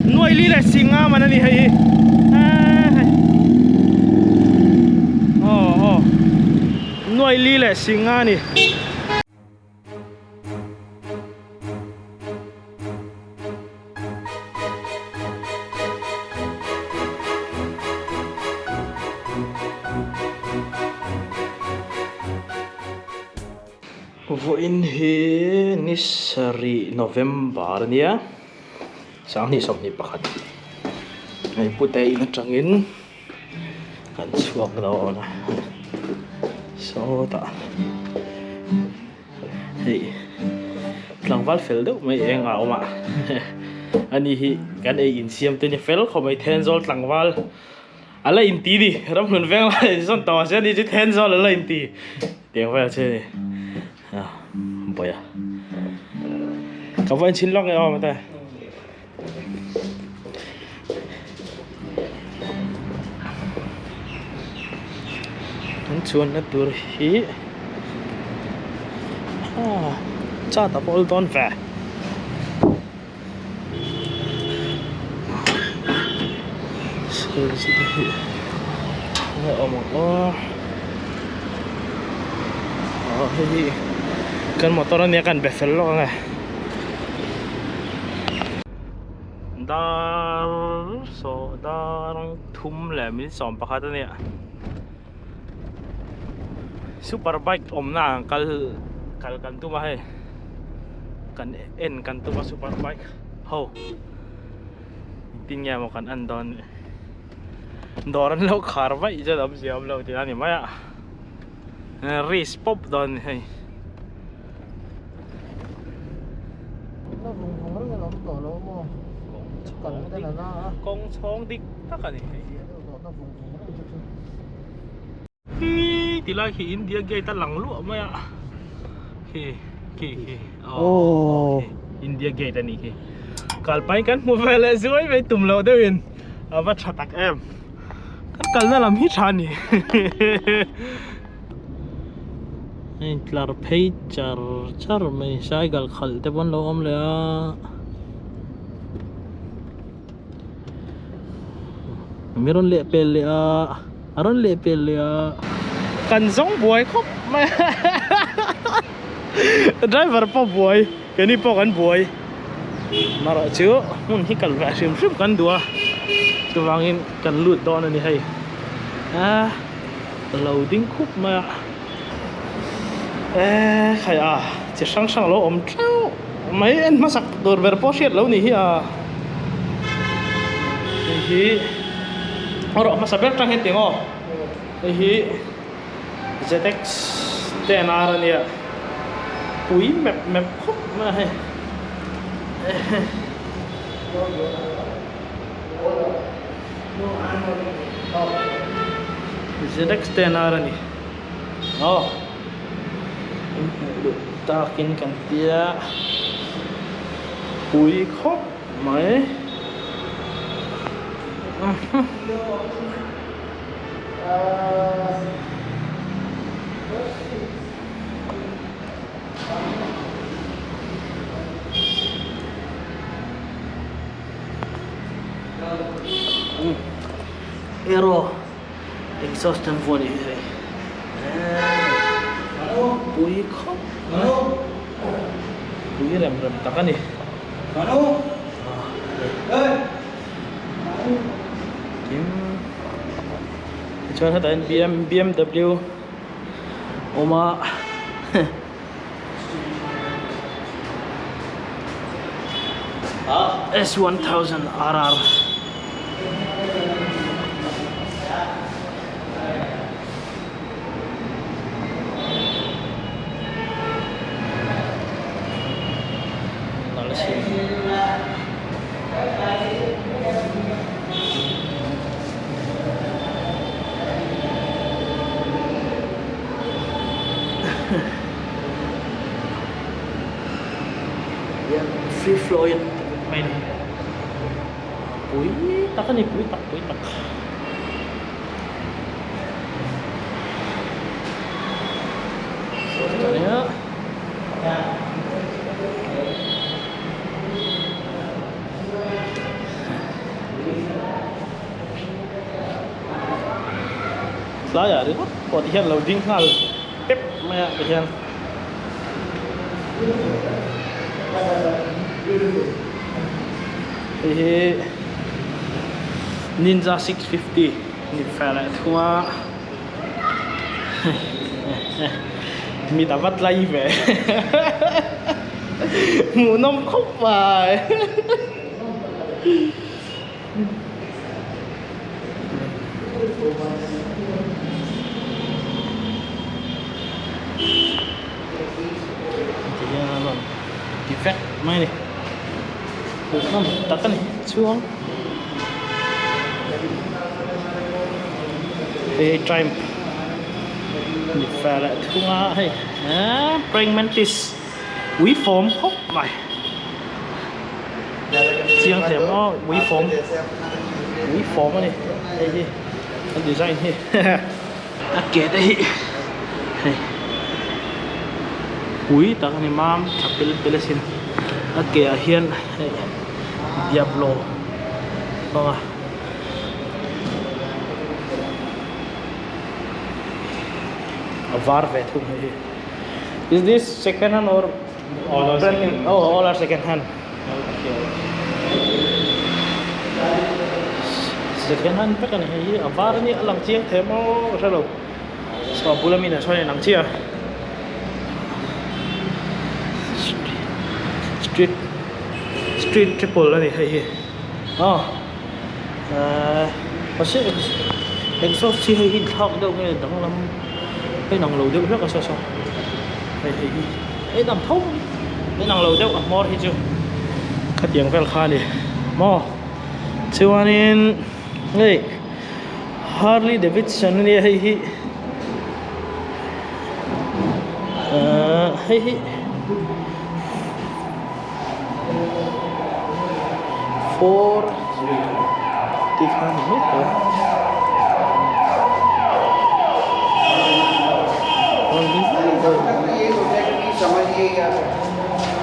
Nuai li leh singa man a ni hei hi. Aw aw nuai li leh singa a ni. Vawiin hi ni sarih November a nia sanghnih 21 hei pute in atangin kan chhuak dawn a sawtah hei tlangval fel deuh mai eng a awm a ani hi kan ei insiam te ni fel khawp mai Thenzawl tlangval a la inti ni ramhlun veng lai a insawn tawh mahse ani chu Thenzawl a la inti tiang vel che ni a bawiha ka va inchhin lawk nge aw mate. An chuanna tur hi ah chat a pawl dawn ve. Hi enge awm ang aw aw hei hi kan motor ania kan be fel lawk ange. Dar saw dar thum leh min sawm pakhat a nia super bike awmna ah kal kal kan tum a hei kan en kan tum a super bike ho engtin nge maw kan en dawn ni dawr an lo khar vaih chuan awmzia awm lo tih a ni mai a risk pawp dawn a ni hei. Kawng chhawng dik tak a ni hei hi ti lai khi India gate a lang luah mai a khi khi khi aww India gate a nih khi kalpai kan hmu ve leh zuai mai tum loh deuhin a va tha tak em kan kalna lam hi tha a ni. Hei tlar phei char char mai cycle khalh te pawh an lo awm leh a mi rawn leh pel leh a a rawn leh pel leh a kan zawng buai khawp mai a driver pawh buai keini pawh kan buai marawh chu hmun hi kal ve hrim hrim kan duh a chuvangin kan lut dawn a ni hei a. Ka lo ding khup mai a eee khai a chi hrang hrang a lo awm theuh mai en hmasak tur ber pawh hriat lo ni hi a hei hi a rawh hmasa ber tang hian ti ang aw hei hi zx ten r a nia pui mep mep khawp mai a hei Xerox ten ar a ni aw in hmuh duh takin kan tia pui khawp mai Aero exhaust an vuah nih hi hei pui khawp mai pui rem rem tak a ni tin tichuan hetah hian BM BMW awm a. S1000 RR Free flow in mai ni pui tak a ni pui tak pui tak Tlaiah ringawt pawh ti hian lo ding nghal pep mai a ti hian. Hei hi Ninja 650 ni fel leh thung a. Mit a va tlai ve. Hmuhnawm khawp mai. Ti hian a rawn ti vek mai a ni hmuhnawm tak a ni chuang hei hi triumph ni fe leh thung a hei eee praying mantis. Ui fawm khawp mai. Chiang thei ang aw ui fawm ui fawm a ni hei hi a design hi a ke te hi hei pui tak a ni mam tha pel pel asin a ke ah hian hei diablo hmang a. A var ve thung hei hi. Is this second hand or All are brand second new? Oh, all are second hand. Second hand vek a ni hei hi a var a nia a lang chiang thei maw ka hre lo saw a bula mi nen sawn a inang chiah a street street triple a ni hei hi aw ehh mahse exhaust hi hei hi inthlak deuh nge danglam a inang lo deuh hlek a saw saw hei hei hi a inang tho mai a inang lo deuh a hmawr hi chu khatiang vel kha a ni maw chuanin hei Harley Davidson a nia hei hi ahh hei hi. Four tih kha a ni mai thei a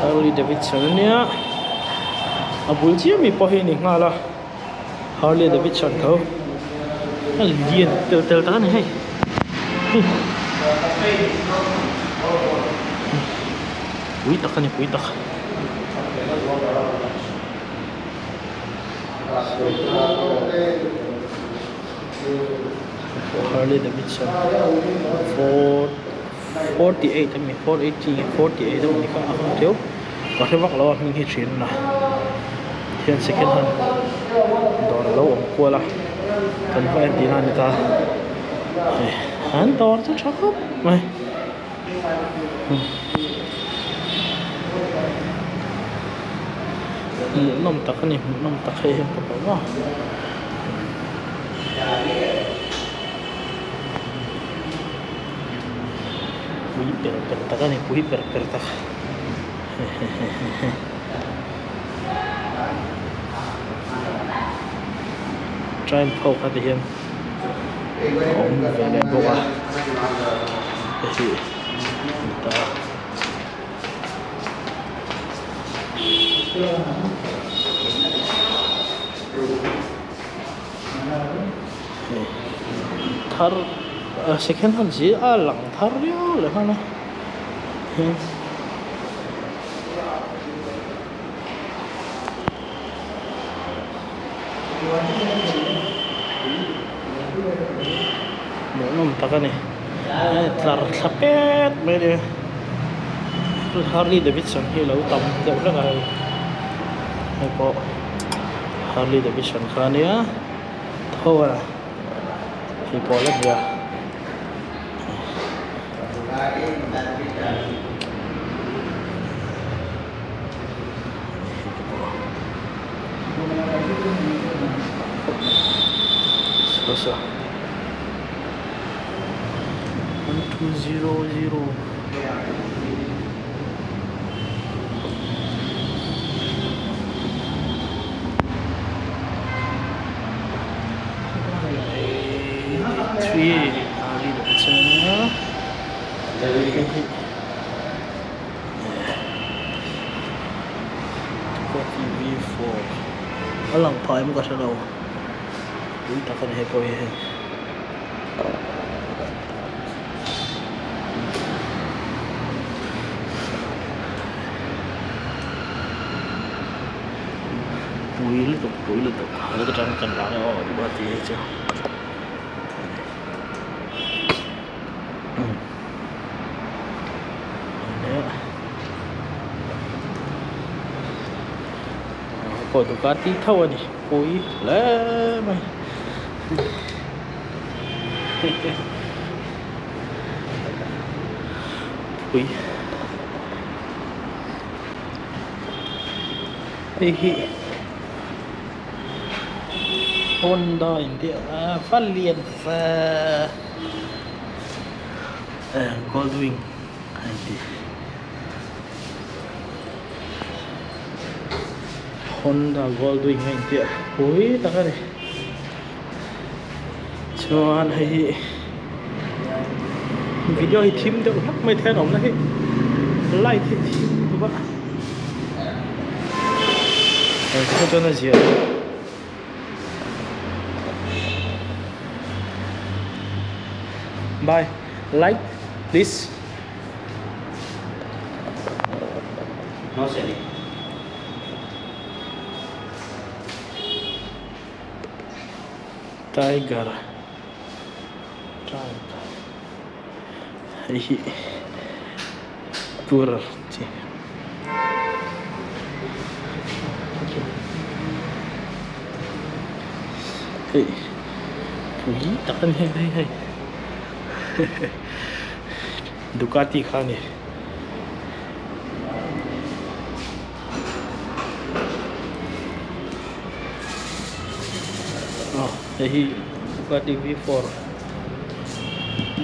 Harley Davidson a nia a bul chiah mi pawh hi a ni nghal a Harley Davidson tho a lian tel tel tak a ni hei. Pui tak a ni pui tak. Harley Davidson 4 48 a mi 480 nge 48 a ni kha a hmang teuh ka hre vak lo a hming hi thian a hian second hand dawr a lo awm kual a kan va en tihna a ni ta hei an dawr chu tha khawp mai. Hmuhnawm tak a ni hmuhnawm tak hei hian ka hmu maw. Pui per per tak a ni pui per per tak Triumph ho kha ti hian. A awm ve leh bawk a hei hi a ni ta hei thar second hand si a lang thar riau leh nghal a. Hmuhnawm tak a ni tlar thla pet mai a ni Harley Davidson hi a lo tam deuh hlek a hei hei pawh Harley Davidson kha a nia tho a hei pawh la nia. One two zero zero three A lang phah em ka hre lo pui tak a ni hei pawh hi hei. Pui lutuk pui lutuk heta tang kan lang e aw Duhati hi chu. Pawh Ducati tho a ni pui hle mai pui hei hi Honda india a va lian ve gold wing a inti Honda gold wing a inti a pui tak a ni chuan hei hi video hi thim deuh hlak mai thei an awm na hi light hi thim deuh a hei chuan a ziah. Bye like please. No selling. Tiger tiger hei hi tur chi hei pui tak a ni hei hei hei Ducati kha a ni. Aw hei hi Ducati V four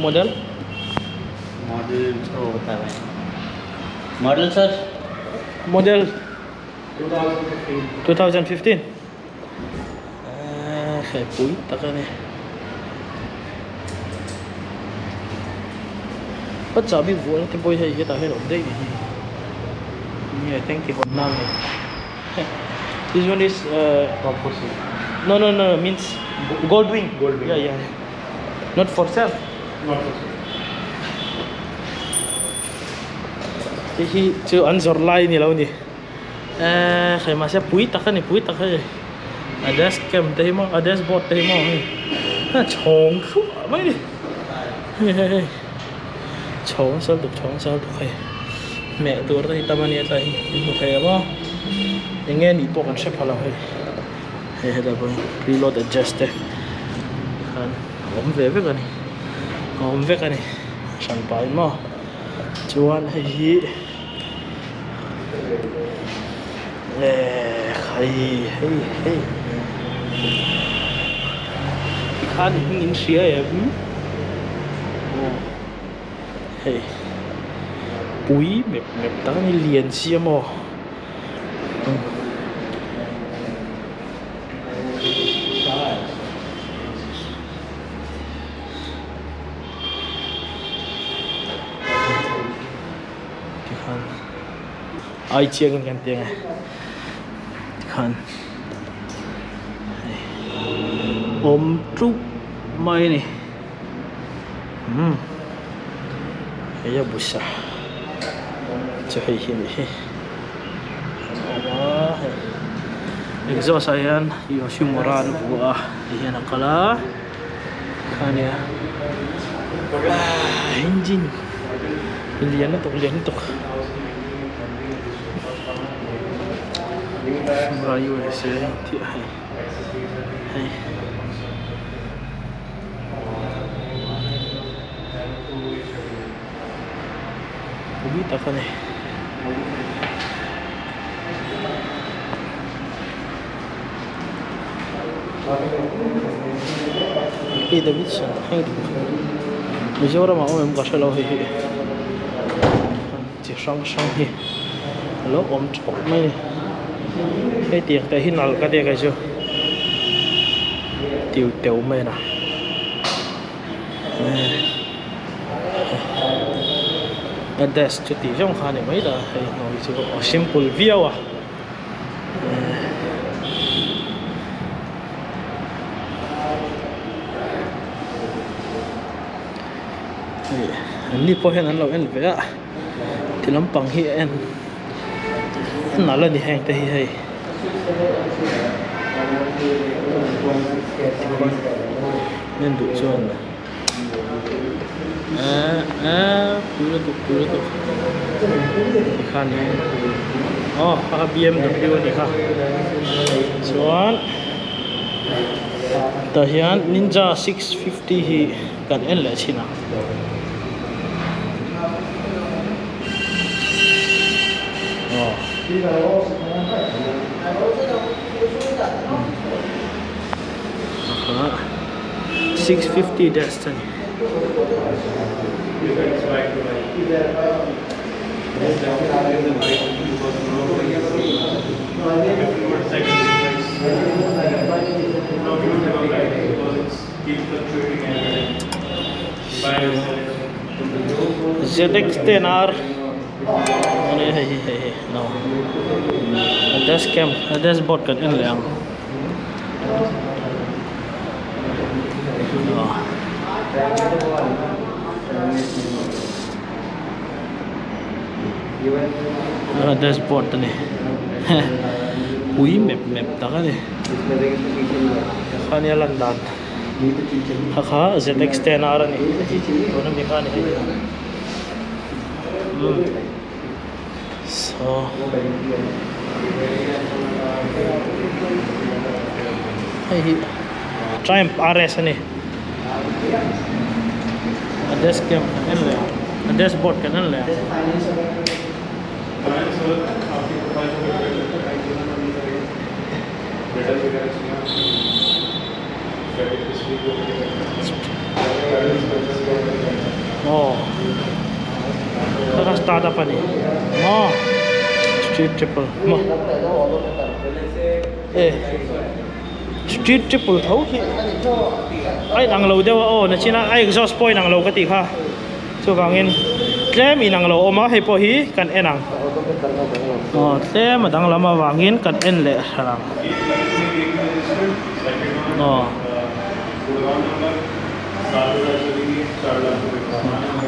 model model model sir model 2015 hei pui tak a ni a chahbi vuahna te pawh hi hei hetah hian a awm daih ni hi nge tank ti hawn nan ni this one is no no no means gold wing Gold wing. yeah yeah not for sale Not for sale. Hei hi chu an zawrh lai ni lo ni. Eee hei mahse pui tak a ni pui tak hei a desk cam te hi maw a dashboard te hi maw hei a chhawng thluah mai ni hei hei hei chhawng sal tuk chhawng sal tuk hei hmeh tur te hi tam a nia tlai hi in hmu thei ang aw eng nge nih pawh kan hre pha lo hei hei helai pawh hi preload adjust te khan a awm ve vek a ni a awm vek a ni hran pah in maw chuan hei hi. Hei hei hei tikhan in in hria em aw hei pui mep mep tak a ni lian si a maw. Tikhan ai chiang in kan ti ang e tikhan hei awm ṭup mai a ni umm hei a busa chu hei hi a nih hi an awm a hei exhaust ah hian yoshimura an vuah a ti hian a kal a khania engine lian lutuk lian lutuk Shimla USA tih a hei hei. Pui tak a ni. Harley Davidson heng Mizoram ah awm em ka hrelo hei hi chi hrang hrang hi alo awm thawk mai a ni hei tiang te hi nalh ka tia kei chu tiu teu mai a na. A desk chu tih zawng kha a ni mai ta hei hnuai chu a simple viau a. Hei an ni pawh hian an lo en ve a ti lampang hi a en nalh a ni heng te hi hei. En duh chuan eh eh pui lutuk pui lutuk tikhan aw kha kha B_M_W a ni kha chuan tah hian ninja 650 hi kan en leh chhin ang. 650 dash te ani. ZX-10R hei hei hei hei no a dash cam a dashboard kan en leh ang a dashboard a ni pui mep mep tak a ni khania lan dan. Kha kha ZX-10R a ni tuna mi kha a ni hei so hei hi Triumph RS a ni a dash cam kan en leh ang a dashboard kan en leh ang. Aw kha kha start up a ni maw street triple maw e street triple tho hi a inang lo deuh a aw nachina a exhaust pawh a inang lo ka tih kha chuvangin tlem inang lo awm a hei pawh hi kan en ang aw tlem a danglam avangin kan en leh hran ang. Aw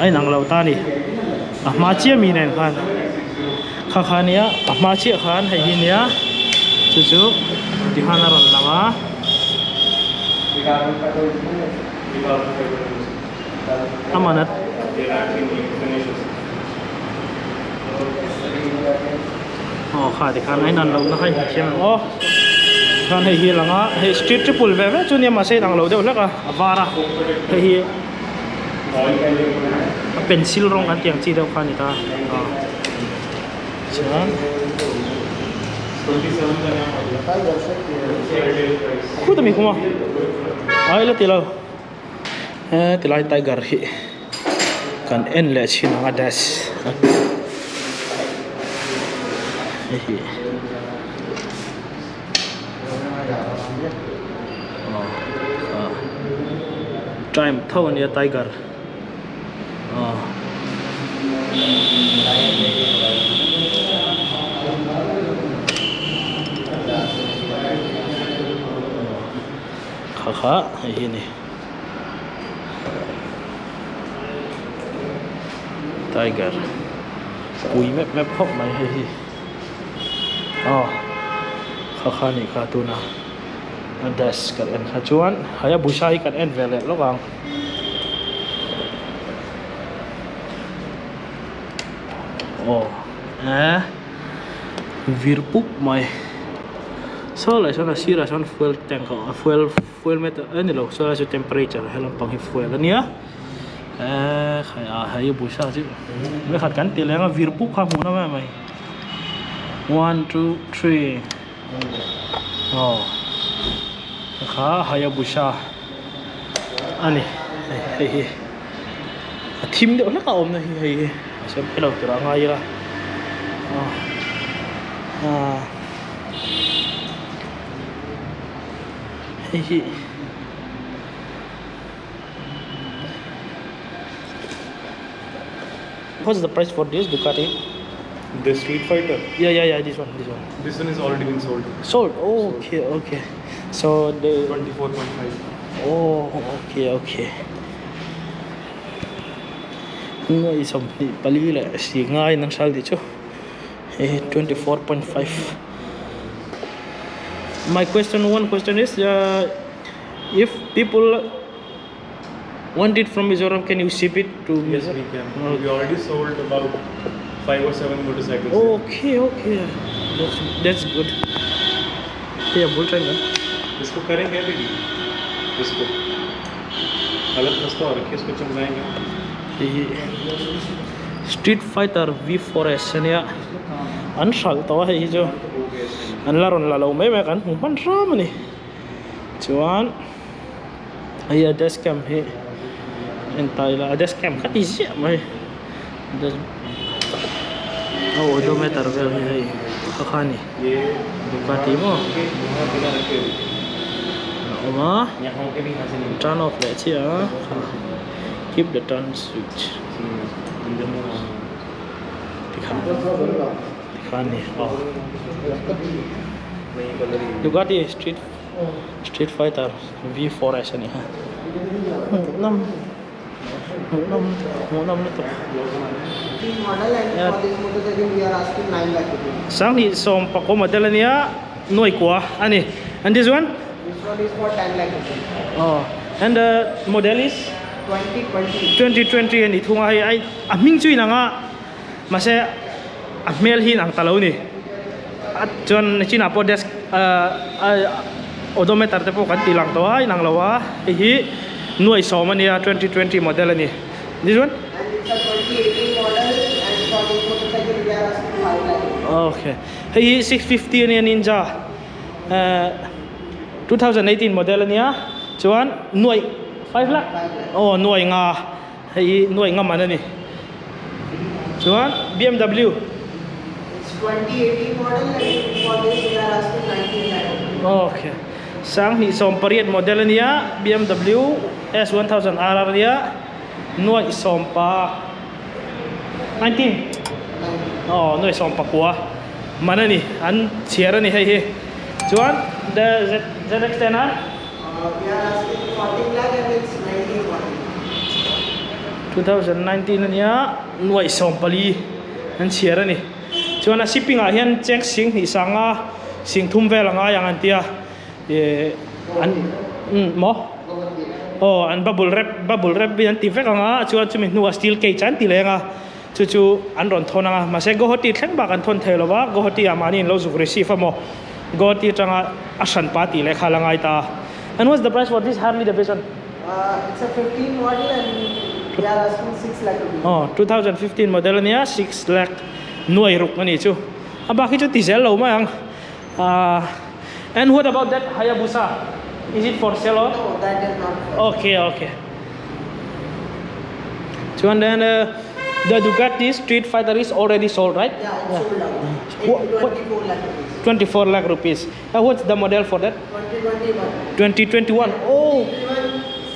a inang lo ta a ni a hma chiah mi nen khan kha kha nia a hma chiah khan hei hi nia chu chu tikhan a rawn lang a. Amanat. Aw kha tikhan a inan lohna kha in thiam ang aw. Tikhan hei hi a lang a, hei street triple ve ve chu nia mahse inang lo deuh hlek a, a var a, hei hi a pencil rawng kan tih ang chi deuh kha a ni ta aw chuan khut a mi khum a, ai la ti lo. He tilai tiger hi kan en leh chhin ang a dash hei hi aw ah time tho ania tiger aw. Kha kha hei hi a ni tiger pui mep mep khawp mai hei hi aw kha kha a nih kha tuna a desk kan en kha chuan hayabusa hi kan en ve leh lawk ang. Aw eh vir pup mai saw lai sawn a sirah sawn fuel tank a fuel fuel meter a ni lo saw lai chu temperature he lampang hi fuel a nia eh khai a hei busa chu vekhat kan ti leng a vir pup kha hmuh na mai mai one two three aw kha hayabusa a ni hei hi. A thim deuh hlek a awm na hi hei hi a siam phei lo tur a ngai ila ah hei hi What's the price for this Ducati? The Street Fighter? Yeah, yeah, yeah, this one, this one. This one is already been sold. Sold? Oh, okay, okay. So the 24.5. Oh, okay, okay. Ngai 24 leh si ngai nang sal tih chu hei 24.5. My question, one question is, if people want it from Mizoram, can you ship it to Yes, Mizoram? we can. We already sold about 5 or 7 motorcycles. Okay, okay. That's good. Yeah, bull trying. इसको करेंगे अभी भी इसको हालत खस्ता हो रखी है इसको चमकाएंगे Street Fighter V4S ania an hral tawh a hei hi chu an la rawn la lo mai mai a kan hmu hman hram a ni chuan hei a dash cam hi en ta ila a dash cam kha ti ziah mai a odometer vel hi hei kha kha a ni Ducati maw a awm a turn off leh chiah a keep the turn switch tikhan tikhan ni aw Ducati street street fighter V four S a ni a hmuhnawm hmuhnawm hmuhnawm lutuk Sanghnih sawm pakua model a nia nuai kua a ni and this one aw and the model is 2020 a ni thung a hei a a hming chu inang a mahse a hmel hi inang ta lo a ni a chuan chinah pawh desk ahh odometer te pawh kan tih lang tawh a inang lo a hei hi nuai sawm a nia 2020 model a ni this one okay hei hi 650 a nia ninja ehh 2018 model a nia chuan nuai 5 lakh aw nuai nga hei hi nuai nga man a ni chuan bmw okay sanghnih sawm pariat model a nia bmw s 1000 r r a nia nuaih sawm pa 19 aw nuaih sawm pakua man a ni an chhiar a ni hei hi chuan the zx ten r 2019 a nia nuaih sawm pali an chhiar a ni chuan a shipping ah hian cheng sing hnih sanga sing thum vel a ngai ang an tia Ihh an umm maw aw an bubble wrap bubble wrap hi an ti vek ang a chuan chumi hnuah steel cage an ti leng a chu chu an rawn thawn ang a mahse Guwahati thleng bak an thawn thei lo va Guwahati ah mahni in lo zuk receive a maw Guwahati atanga a hran pa tih leh kha la ngai ta and what's the price for this Harley Davidson aw 2015 model ania 6 lakh nuai ruk a nih chu a bak hi chu ti zel lo mai ang. And what about that Hayabusa? Is it for sale or? No, that is not for Okay, okay. Chuan then the Ducati Street Fighter is already sold, right? Yeah, it's sold out. What, 24 lakh rupees. 24 lakh rupees. What's the model for that? 2021. 2021. Oh.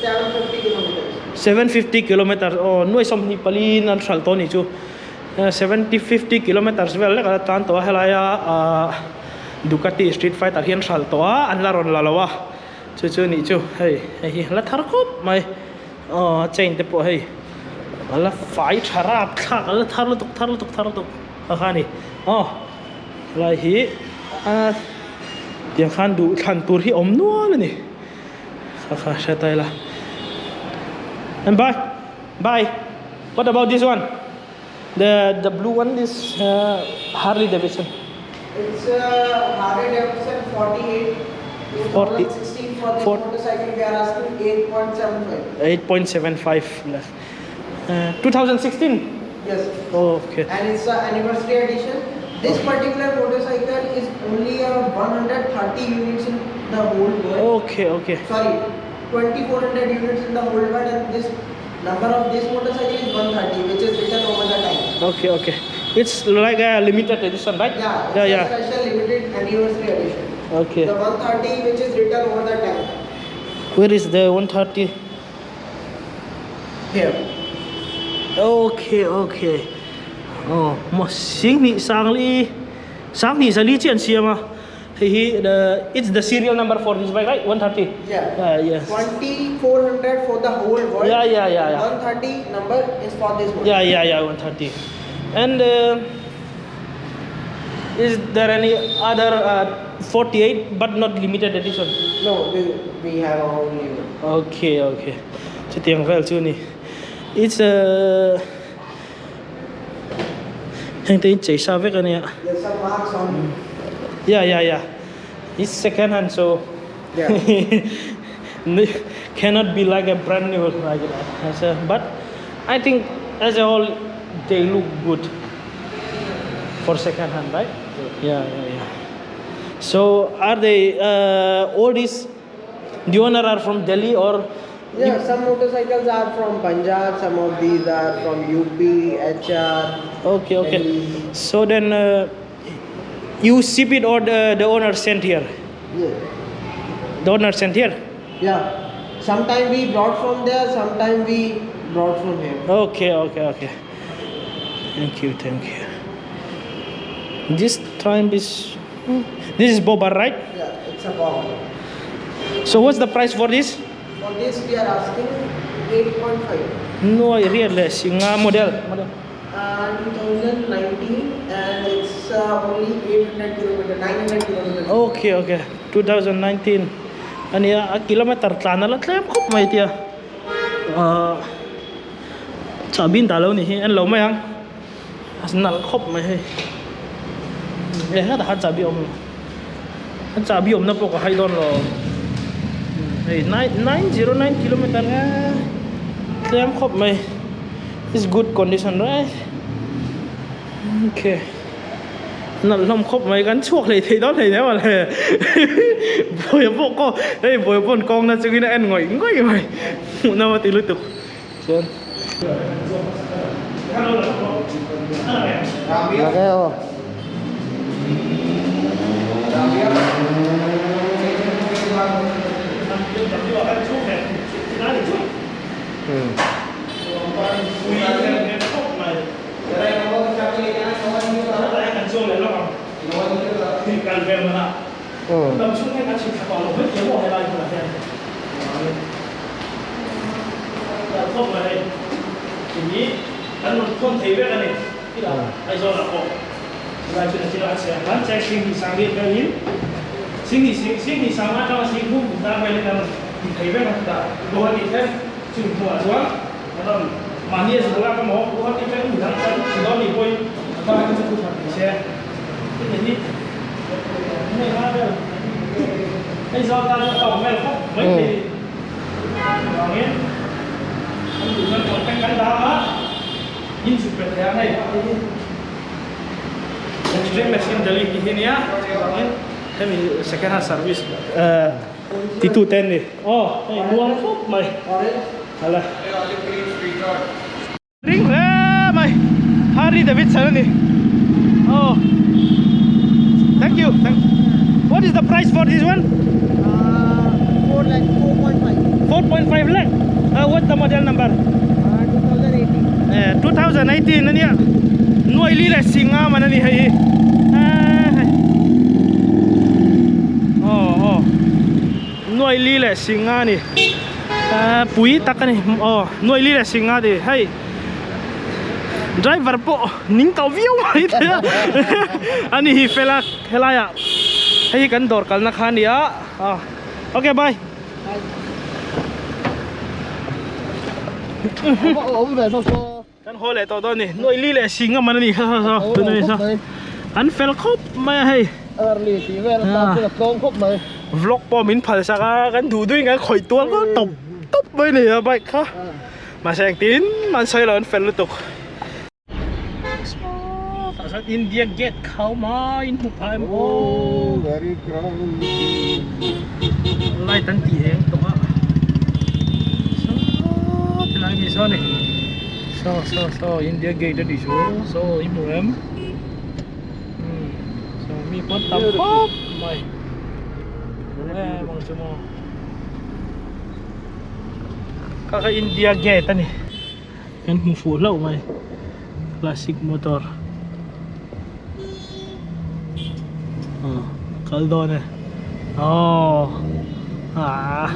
750 kilometers. 750 kilometers. Oh, nuai sawmhnih pali in an hral tawh ni chu. 750 kilometers vel lek a tan tawh a helaia ahh Ducati street fighter hi an hral tawh a an la rawn la lo a chu chu nih chu hei hei hi la thar khawp mai aw a chain te pawh hei a la fai tha rap thlak a la thar lutuk thar lutuk thar lutuk kha kha a ni aw helai hi a tiang khan duh thlan tur hi awm nual a ni kha kha hre ta ila and bye bye what about this one. The the blue one is uh, Harley Davidson. It's uh, Harley Davidson 48. 2016 for this Four- motorcycle we are asking 8.75. 8.75 lakh. 2016. Yes. Oh, okay. And it's an anniversary edition. This particular motorcycle is only 130 units in the whole world. Okay, okay. Sorry, 2400 units in the whole world and this number of this motorcycle is 130 which is written over the time. Okay, okay. It's like a limited edition, right? Yeah, it's Yeah, a yeah. special limited anniversary edition. Okay. The 130 which is written over the tank. Where is the 130? Here. Okay, okay. Oh, mo sing ni sang li sang ni sali chi an siam a. Hei hi the it's the serial number for this bike right 130. Yeah. Yes. 2400 for the whole world. Yeah, yeah, yeah, yeah. 130 number is for this one. Yeah, yeah, yeah, 130. And Is there any other 48 but not limited edition? No, we, we have only one. Okay, okay. Chutiang vel chu ni. It's a heng te in chei sa vek ania. There's some marks on. Yeah, yeah, yeah. It's second hand so Yeah. cannot be like a brand new like that. So, but I think as a whole they look good for second hand, right? Yeah, yeah, yeah. So are they all these the owner are from Delhi or Yeah, some motorcycles are from Punjab, some of these are from UP, HR. Okay, okay. Delhi. So then you ship it or the owner sent here? Yeah. The owner sent here? Yeah. Sometime we brought from there, sometime we brought from here. Okay, okay, okay. Thank you, thank you. This time is this is Boba, right? Yeah, it's a bomb. So what's the price for this? For this we are asking 8.5. No, really, singa model. Model. 2019 and it's only 800 kilometer, 900 kilometer. Okay, okay. 2019. Ania a kilometer tlana la tlem khop mai tia. Chabin ta lo ni hi an lo mai ang. Nal khop mai hei. E ha da chabi om. An chabi om na pawh ka hai dawn lo. Hei 909 kilometer nga tlem khop mai. It's good condition, right? Okay. Nal hlawm khawp mai kan chhuak hlei thei dawn hlei nia le. Bawi pawh kaw hei bawi pawn kawng na chungin a en ngawih ngawih mai. Hmuh na va ti lutuk chuan. Hemi second hand service ti tu ten ni oh hei muang khawp mai hala ring hle mai Harley Davidson ani oh thank you thank what is the price for this one? 4 lakh 4.5. 4.5 lakh. What's the model number? 2018. 2018 ania nuai li le singa man ani hei. Oh oh nuai li le singa ni pui tak ani oh nuai li le singa di hei driver po ning tau viau mai te ani hi fela helaya hei kan dor kalna kha nia. Okay, bye. Kan haw leh tawh dawn ni nuai li leh singa man ani kha kha tuna ni saw an fel khawp mai a hei vlog pawh min phal sak a kan duh duhin kan khawih tual ngawt tawp tawp mai ni a bike kha mahse engtin man sawi lo an fel lutuk. Tah chuan India Gate kha a awm a in hmu phah em aw light an tih eng tawh a saw tilai mi saw ni saw saw saw India Gate a tih chu saw i hmu em saw mi pawh an tam khawp mai em ang chu maw kha kha India Gate a ni kan hmu fuh hlauh mai classic motor aw kal dawn e aw ah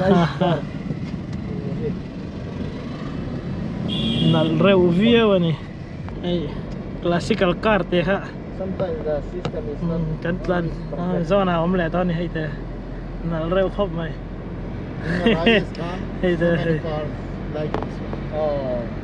nalh reuh viau a ni hei classical car te kha. Sometimes the system is not Kan tlan always perfect. zawn ah awm leh dawn a ni hei te nalh reuh khawp mai In Rajasthan, hei so te many hei cars like this one. Oh.